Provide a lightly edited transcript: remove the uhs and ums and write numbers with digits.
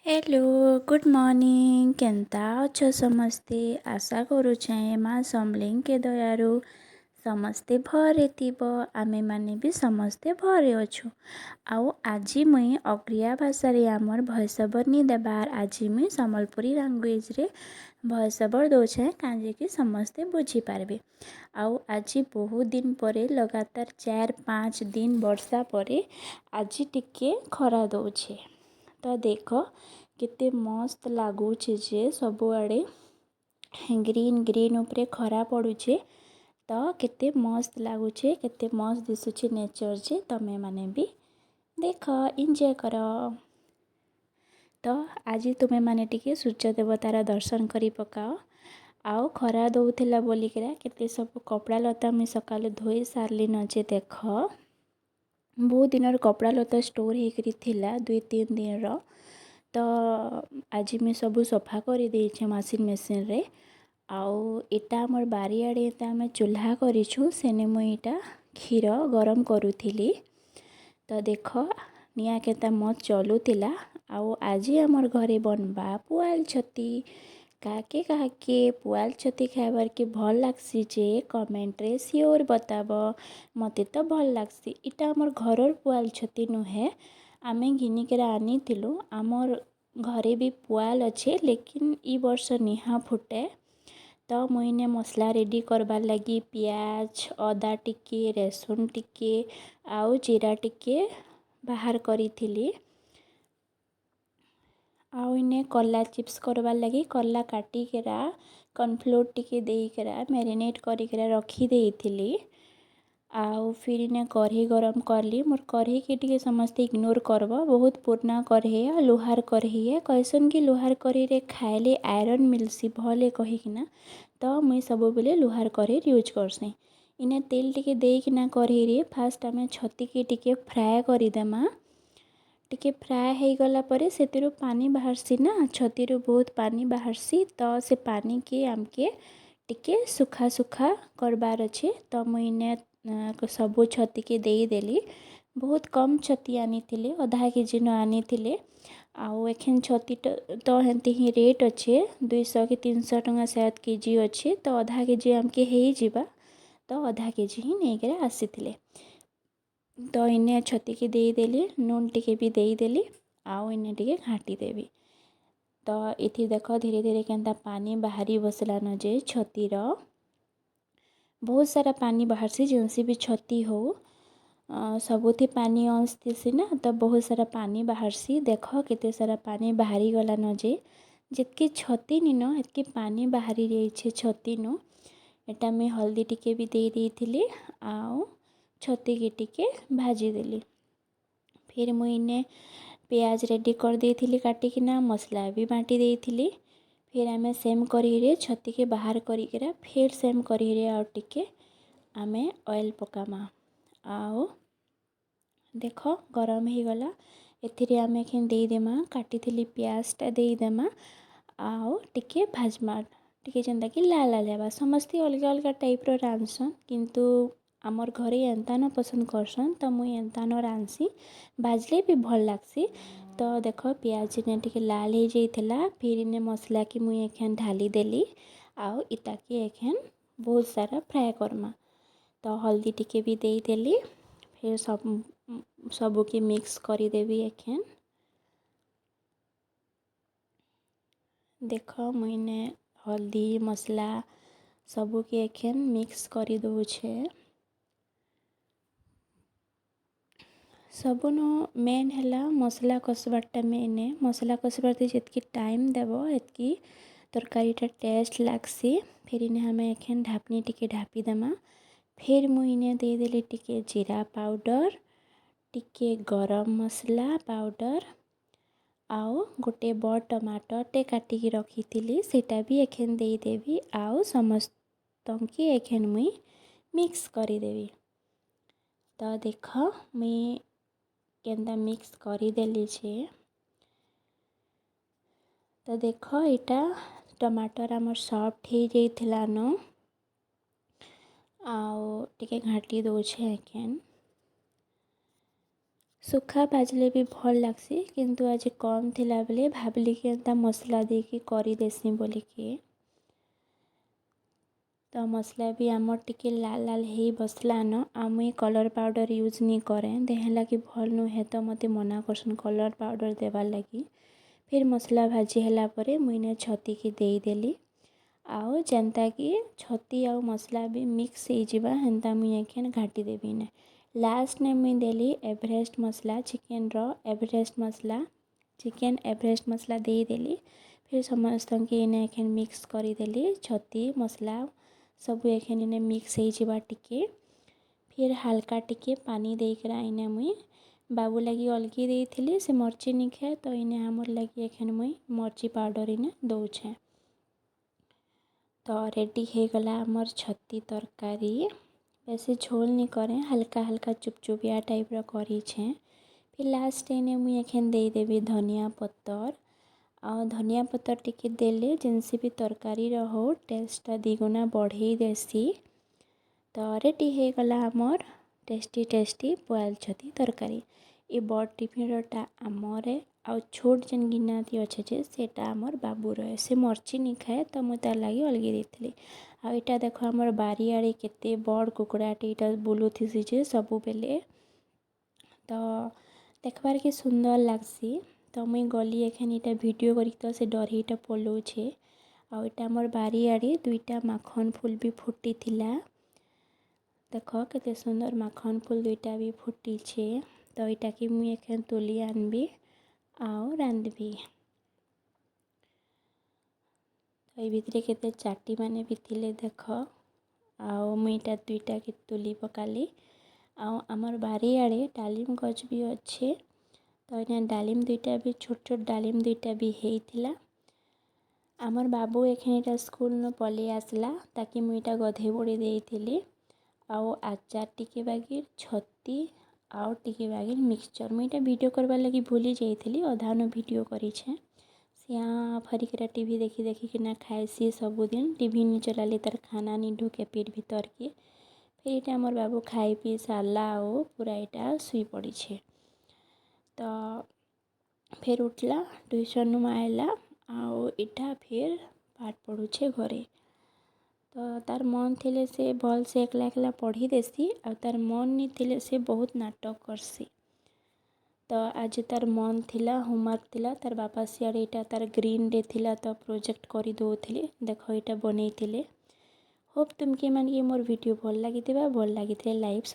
Hello, good morning. କେନ୍ତା ଅଛ ସମସ୍ତେ? ଆଶା କରୁଛେଁ ମା ସମଲେଇଙ୍କ ଦୟାରୁ ସମସ୍ତେ ଭଲରେ ଥିବ। ଆମେମାନେ ବି ସମସ୍ତେ ଭଲରେ ଅଛୁ। ଆଉ ଆଜି ମୁଇଁ ଅଗ୍ରିଆ ଭାଷାରେ ଆମର୍ ଭଏସ୍ ଓଭର୍ ନି ଦେବାର୍। ଆଜି ମୁଇଁ ସମ୍ବଲପୁରୀ ଲାଙ୍ଗୁଏଜ୍ରେ ଭଏସ୍ ଓଭର୍ ଦଉଛେଁ, କାଁଜେକି ସମସ୍ତେ ବୁଝିପାରବେ। ଆଉ ଆଜି ବହୁତ ଦିନ ପରେ, ଲଗାତାର 4-5 ଦିନ ବର୍ଷା ପରେ ଆଜି ଟିକେ ଖରା ଦଉଛେ। ତ ଦେଖ, କେତେ ମସ୍ତ ଲାଗୁଛେ ଯେ ସବୁଆଡ଼େ ଗ୍ରୀନ୍ ଗ୍ରୀନ୍ ଉପରେ ଖରା ପଡ଼ୁଛେ। ତ କେତେ ମସ୍ତ ଲାଗୁଛେ, କେତେ ମସ୍ତ ଦିଶୁଛେ ନେଚର୍ ଯେ ତମେ ମାନେ ବି ଦେଖ, ଏନ୍ଜୟ କର। ତ ଆଜି ତୁମେମାନେ ଟିକେ ସୂର୍ଯ୍ୟ ଦେବତାର ଦର୍ଶନ କରି ପକାଅ। ଆଉ ଖରା ଦଉଥିଲା ବୋଲିକିରା କେତେ ସବୁ କପଡ଼ା ଲତା ମୁଇଁ ସକାଳୁ ଧୋଇ ସାରିଲିନ ଯେ ଦେଖ। ବହୁତ ଦିନର କପଡ଼ା ଲତା ଷ୍ଟୋର୍ ହେଇକରି ଥିଲା, 2-3 ଦିନର। ତ ଆଜି ମୁଇଁ ସବୁ ସଫା କରିଦେଇଛେ ୱାସିଂ ମେସିନ୍ରେ। ଆଉ ଇଟା ଆମର୍ ବାରିଆଡ଼େ ଏଟା ଆମେ ଚୁଲ୍ହା କରିଛୁଁ, ସେନେ ମୁଇଁ ଇଟା କ୍ଷୀର ଗରମ କରୁଥିଲି। ତ ଦେଖ, ନିଆଁ କେନ୍ତା ମସ୍ତ ଜଲୁଥିଲା। ଆଉ ଆଜି ଆମର୍ ଘରେ ବନବା ପୁଆଲ ଛତି। କାହାକେ କାହାକେ ପୁଆଲ ଛତି ଖାଇବାର୍କେ ଭଲ୍ ଲାଗ୍ସି ଯେ କମେଣ୍ଟରେ ସିଓର ବତାବ। ମତେ ତ ଭଲ୍ ଲାଗ୍ସି। ଇଟା ଆମର୍ ଘରର୍ ପୁଆଲ ଛତି ନୁହେଁ, ଆମେ ଘିନିକିରି ଆନିଥିଲୁ। ଆମର୍ ଘରେ ବି ପୁଆଲ ଅଛେ, ଲେକିନ୍ ଇ ବର୍ଷ ନିହା ଫୁଟେ। ତ ମୁଇଁ ଇନେ ମସଲା ରେଡ଼ି କରବାର୍ ଲାଗି ପିଆଜ, ଅଦା ଟିକେ, ରସୁଣ ଟିକେ ଆଉ ଜିରା ଟିକେ ବାହାର କରିଥିଲି। ଆଉ ଇନେ କର୍ଲା ଚିପ୍ସ କରବାର୍ ଲାଗି କର୍ଲା କାଟିକିରା, କର୍ଣ୍ଣଫ୍ଲୋର୍ ଟିକେ ଦେଇକିରା ମ୍ୟାରିନେଟ୍ କରିକିରା ରଖିଦେଇଥିଲି। ଆଉ ଫିର୍ ଇନେ କଢ଼େଇ ଗରମ କଲି। ମୋର୍ କଢ଼େଇକେ ଟିକେ ସମସ୍ତେ ଇଗ୍ନୋର୍ କରବ, ବହୁତ ପୁରୁଣା କଢ଼େଇ ଆଉ ଲୁହାର କଢ଼େଇ ଏ। କହେସନ୍ କି ଲୁହାର କଢ଼େଇରେ ଖାଇଲେ ଆଇରନ୍ ମିଲ୍ସି ଭଲ୍ ଏ କହିକିନା। ତ ମୁଇଁ ସବୁବେଲେ ଲୁହାର କଢ଼େଇ ୟୁଜ୍ କର୍ସିଁ। ଇନେ ତେଲ୍ ଟିକେ ଦେଇକିନା କଢ଼େଇରେ ଫାଷ୍ଟ ଆମେ ଛତିକେ ଟିକେ ଫ୍ରାଏ କରିଦେମା। ଟିକେ ଫ୍ରାଏ ହେଇଗଲା ପରେ ସେଥିରୁ ପାନି ବାହାରସି ନା, ଛତିରୁ ବହୁତ ପାନି ବାହାରସି। ତ ସେ ପାନିକେ ଆମକେ ଟିକେ ଶୁଖା ଶୁଖା କରବାର୍ ଅଛେ। ତ ମୁଇଁ ଇନେ ସବୁ ଛତିକେ ଦେଇଦେଲି। ବହୁତ କମ୍ ଛତି ଆନିଥିଲେ, ଅଧା କେଜି ନ ଆନିଥିଲେ। ଆଉ ଏଖେନ୍ ଛତି ତ ହେନ୍ତି ହିଁ ରେଟ୍ ଅଛେ, 200 କି 300 ଟଙ୍କା ସାୟଦ୍ କେଜି ଅଛେ। ତ ଅଧା କେଜି ଆମକେ ହେଇଯିବା, ତ ଅଧା କେଜି ହିଁ ନେଇକିରି ଆସିଥିଲେ। ତ ଇନେ ଛତିକେ ଦେଇଦେଲି, ନୁନ୍ ଟିକେ ବି ଦେଇଦେଲି ଆଉ ଇନେ ଟିକେ ଘାଣ୍ଟି ଦେବି। ତ ଏଥି ଦେଖ, ଧୀରେ ଧୀରେ କେନ୍ତା ପାନି ବାହାରି ବସିଲାନ ଯେ। ଛତିର ବହୁତ ସାରା ପାନି ବାହାରସି। ଯେନ୍ସି ବି ଛତି ହଉ, ସବୁଥି ପାନି ଅଂଶ ଥିସି ନା, ତ ବହୁତ ସାରା ପାନି ବାହାରସି। ଦେଖ, କେତେ ସାରା ପାନି ବାହାରି ଗଲାନ ଯେ। ଯେତ୍କି ଛତି ନିନ, ହେତ୍କି ପାନି ବାହାରି ଯାଇଛେ ଛତିନୁ। ଏଟା ମୁଇଁ ହଳଦୀ ଟିକେ ବି ଦେଇ ଦେଇଥିଲି ଆଉ ଛତିକେ ଟିକେ ଭାଜିଦେଲି। ଫିର୍ ମୁଇଁ ଇନେ ପିଆଜ ରେଡ଼ି କରିଦେଇଥିଲି କାଟିକିନା, ମସଲା ବି ବାଟି ଦେଇଥିଲି। ଫିର୍ ଆମେ ସେମ୍ କଢ଼େଇରେ ଛତିକେ ବାହାର କରିକିରା ଫେର୍ ସେମ୍ କଢ଼େଇରେ ଆଉ ଟିକେ ଆମେ ଅଏଲ୍ ପକାମା। ଆଉ ଦେଖ, ଗରମ ହେଇଗଲା। ଏଥିରେ ଆମେ ଏଖେନ୍ ଦେଇଦେମା, କାଟିଥିଲି ପିଆଜଟା ଦେଇଦେମା ଆଉ ଟିକେ ଭାଜମା, ଟିକେ ଯେନ୍ତାକି ଲାଲ୍ ଲାଲ୍ ହେବା। ସମସ୍ତେ ଅଲଗା ଅଲଗା ଟାଇପ୍ର ରାନ୍ଧସନ୍, କିନ୍ତୁ ଆମର୍ ଘରେ ଏନ୍ତାନ ପସନ୍ଦ କରସନ୍, ତ ମୁଇଁ ଏନ୍ତାନ ରାନ୍ଧସି। ଭାଜଲେ ବି ଭଲ୍ ଲାଗ୍ସି। ତ ଦେଖ, ପିଆଜ ଇନେ ଟିକେ ଲାଲ୍ ହେଇଯାଇଥିଲା। ଫିର୍ ଇନେ ମସଲାକେ ମୁଇଁ ଏଖେନ୍ ଢାଲିଦେଲି ଆଉ ଇତାକେ ଏଖେନ୍ ବହୁତ ସାରା ଫ୍ରାଏ କର୍ମା। ତ ହଳଦୀ ଟିକେ ବି ଦେଇଦେଲି। ଫିର୍ ସବୁକେ ମିକ୍ସ କରିଦେବି ଏଖେନ୍। ଦେଖ, ମୁଇଁ ଇନେ ହଳଦୀ, ମସଲା ସବୁକେ ଏଖେନ୍ ମିକ୍ସ କରି ଦଉଛେ। ସବୁନୁ ମେନ୍ ହେଲା ମସଲା କଷବାର୍ଟା ମେନ୍ ଏ। ମସଲା କଷବାର୍ତେ ଯେତ୍କି ଟାଇମ୍ ଦେବ, ହେତ୍କି ତରକାରୀଟା ଟେଷ୍ଟ ଲାଗ୍ସି। ଫିର୍ ଇନେ ଆମେ ଏଖେନ୍ ଢାପନି ଟିକେ ଢାପିଦେମା। ଫିର୍ ମୁଇଁ ଇନେ ଦେଇଦେଲି ଟିକେ ଜିରା ପାଉଡ଼ର୍, ଟିକେ ଗରମ ମସଲା ପାଉଡ଼ର୍ ଆଉ ଗୋଟେ ବଡ଼ ଟମାଟର୍ଟେ କାଟିକି ରଖିଥିଲି, ସେଟା ବି ଏଖେନ୍ ଦେଇଦେବି ଆଉ ସମସ୍ତଙ୍କି ଏଖେନ୍ ମୁଇଁ ମିକ୍ସ କରିଦେବି। ତ ଦେଖ, ମୁଇଁ କେନ୍ତା ମିକ୍ସ କରିଦେଲି ଯେ। ତ ଦେଖ, ଏଇଟା ଟମାଟର୍ ଆମର୍ ସଫ୍ଟ ହେଇଯାଇଥିଲାନ। ଆଉ ଟିକେ ଘାଣ୍ଟି ଦଉଛେ ଏଖେନ୍। ଶୁଖା ଭାଜଲେ ବି ଭଲ୍ ଲାଗ୍ସି, କିନ୍ତୁ ଆଜି କମ୍ ଥିଲା ବେଲେ ଭାବଲି କି ଏନ୍ତା ମସଲା ଦେଇକି କରିଦେସି ବୋଲିକି। ତ ମସଲା ବି ଆମର୍ ଟିକେ ଲାଲ୍ ଲାଲ୍ ହେଇ ବସଲାନ। ଆଉ ମୁଇଁ କଲର୍ ପାଉଡ଼ର୍ ୟୁଜ୍ ନି କରେଁ, ଦେହେଁ ଲାଗି ଭଲ୍ ନୁହେଁ, ତ ମୋତେ ମନା କରସନ୍ କଲର୍ ପାଉଡ଼ର୍ ଦେବାର୍ ଲାଗି। ଫିର୍ ମସଲା ଭାଜି ହେଲା ପରେ ମୁଇଁ ଇନେ ଛତିକେ ଦେଇଦେଲି ଆଉ ଯେନ୍ତାକି ଛତି ଆଉ ମସଲା ବି ମିକ୍ସ ହେଇଯିବା, ହେନ୍ତା ମୁଇଁ ଏଖେନ୍ ଘାଣ୍ଟି ଦେବି ଇନେ। ଲାଷ୍ଟନେ ମୁଇଁ ଦେଲି ଏଭରେଷ୍ଟ ମସଲା, ଚିକେନ୍ର ଏଭରେଷ୍ଟ ମସଲା, ଚିକେନ୍ ଏଭରେଷ୍ଟ ମସଲା ଦେଇଦେଲି। ଫିର୍ ସମସ୍ତଙ୍କୁ ଇନେ ଏଖେନ୍ ମିକ୍ସ କରିଦେଲି। ଛତି ମସଲା ସବୁ ଏଖେନ୍ ଇନେ ମିକ୍ସ ହେଇଯିବା ଟିକେ। ଫିର୍ ହାଲକା ଟିକେ ପାନି ଦେଇକିରା ଇନେ ମୁଇଁ ବାବୁ ଲାଗି ଅଲଗି ଦେଇଥିଲି, ସେ ମର୍ଚି ନି ଖାଏ, ତ ଇନେ ଆମର୍ ଲାଗି ଏଖେନ୍ ମୁଇଁ ମର୍ଚି ପାଉଡ଼ର୍ ଇନେ ଦଉଛେଁ। ତ ରେଡ଼ି ହେଇଗଲା ଆମର୍ ଛତି ତରକାରୀ। ବେଶୀ ଝୋଲ୍ ନି କରେଁ, ହାଲକା ହାଲକା ଚୁପଚୁପିଆ ଟାଇପ୍ର କରିଛେଁ। ଫିର୍ ଲାଷ୍ଟ ଇନେ ମୁଇଁ ଏଖେନ୍ ଦେଇଦେବି ଧନିଆ ପତର୍। ଆଉ ଧନିଆ ପତର୍ ଟିକେ ଦେଲେ ଯେନ୍ସି ବି ତରକାରୀର ହଉ, ଟେଷ୍ଟଟା ଦିଗୁନା ବଢ଼େଇ ଦେସି। ତ ରେଡ଼ି ହେଇଗଲା ଆମର୍ ଟେଷ୍ଟି ଟେଷ୍ଟି ପୁଆଲ୍ ଛତି ତରକାରୀ। ଏ ବଡ଼୍ ଟିଫିନ୍ରଟା ଆମର୍ ଏ ଆଉ ଛୋଟ୍ ଯେନ୍ ଗିନାଥି ଅଛେ ଯେ, ସେଟା ଆମର୍ ବାବୁର ଏ। ସେ ମର୍ଚି ନି ଖାଏ, ତ ମୁଇଁ ତାର୍ ଲାଗି ଅଲଗି ଦେଇଥିଲି। ଆଉ ଇଟା ଦେଖ, ଆମର୍ ବାରିଆଡ଼େ କେତେ ବଡ଼୍ କୁକୁଡ଼ାଟେ ଇଟା ବୁଲୁଥିସି ଯେ ସବୁବେଲେ। ତ ଦେଖ୍ବାର୍କେ ସୁନ୍ଦର୍ ଲାଗ୍ସି। ତ ମୁଇଁ ଗଲି ଏଖେନ୍ ଇଟା ଭିଡ଼ିଓ କରିକି, ତ ସେ ଡରେଇଟା ପଲଉଛେ। ଆଉ ଇଟା ଆମର୍ ବାରିଆଡ଼େ ଦୁଇଟା ମାଖନ୍ ଫୁଲ୍ ବି ଫୁଟିଥିଲା। ଦେଖ, କେତେ ସୁନ୍ଦର୍ ମାଖନ୍ ଫୁଲ୍ ଦୁଇଟା ବି ଫୁଟିଛେ। ତ ଇଟାକେ ମୁଇଁ ଏଖେନ୍ ତୁଲି ଆନ୍ବି ଆଉ ରାନ୍ଧ୍ବି। ତ ଏଇ ଭିତରେ କେତେ ଚାଟି ମାନେ ବି ଥିଲେ ଦେଖ। ଆଉ ମୁଇଁ ଇଟା ଦୁଇଟାକେ ତୁଲି ପକାଲି। ଆଉ ଆମର୍ ବାରିଆଡ଼େ ଡାଲିମ୍ ଗଛ୍ ବି ଅଛେ। ତ ଏଇନେ ଡାଲିମ୍ ଦୁଇଟା ବି, ଛୋଟ୍ ଛୋଟ୍ ଡାଲିମ୍ ଦୁଇଟା ବି ହେଇଥିଲା। ଆମର୍ ବାବୁ ଏଖେନ୍ ଇଟା ସ୍କୁଲ୍ନୁ ପଲେଇ ଆସ୍ଲା, ତାକେ ମୁଇଁ ଇଟା ଗଧେଇ ବୁଡ଼େଇ ଦେଇଥିଲି। ଆଉ ଆଚାର୍ ଟିକେ ବାଗିର୍ ଛତି ଆଉ ଟିକେ ବାଗିର୍ ମିକ୍ସଚର୍। ମୁଇଁ ଇଟା ଭିଡ଼ିଓ କର୍ବାର୍ ଲାଗି ଭୁଲି ଯାଇଥିଲି, ଅଧାନୁ ଭିଡ଼ିଓ କରିଛେଁ। ସେ ଆଁ ଫରିକିରା ଟିଭି ଦେଖି ଦେଖିକିନା ଖାଏସି ସବୁଦିନ୍। ଟିଭି ନି ଚଲାଲେ ତାର୍ ଖାନା ନି ଢୁକେ ପେଟ୍ ଭିତର୍କେ। ଫିର୍ ଇଟା ଆମର୍ ବାବୁ ଖାଇ ପିଇ ସାର୍ଲା ଆଉ ପୁରା ଇଟା ଶୁଇ ପଡ଼ିଛେ। ତ ଫେର୍ ଉଠ୍ଲା, ଟ୍ୟୁସନ୍ନୁ ଆଏଲା ଆଉ ଇଟା ଫେର୍ ପାଠ୍ ପଢ଼ୁଛେ ଘରେ। ତ ତାର୍ ମନ୍ ଥିଲେ ସେ ଭଲ୍ସେ ଏକ୍ଲା ଏକ୍ଲା ପଢ଼ି ଦେସି ଆଉ ତାର୍ ମନ୍ ନି ଥିଲେ ସେ ବହୁତ୍ ନାଟକ୍ କର୍ସି। ତ ଆଜି ତାର୍ ମନ୍ ଥିଲା, ହୋମୱାର୍କ ଥିଲା। ତାର୍ ବାପା ସିଆଡ଼େ ଇଟା ତାର୍ ଗ୍ରୀନ୍ ଡେ ଥିଲା, ତ ପ୍ରୋଜେକ୍ଟ କରି ଦଉଥିଲେ। ଦେଖ, ଇଟା ବନେଇଥିଲେ। ହୋପ୍ ତୁମକେ ମାନକେ ମୋର୍ ଭିଡ଼ିଓ ଭଲ୍ ଲାଗିଥିବା। ଭଲ୍ ଲାଗିଥିଲେ ଲାଇକ୍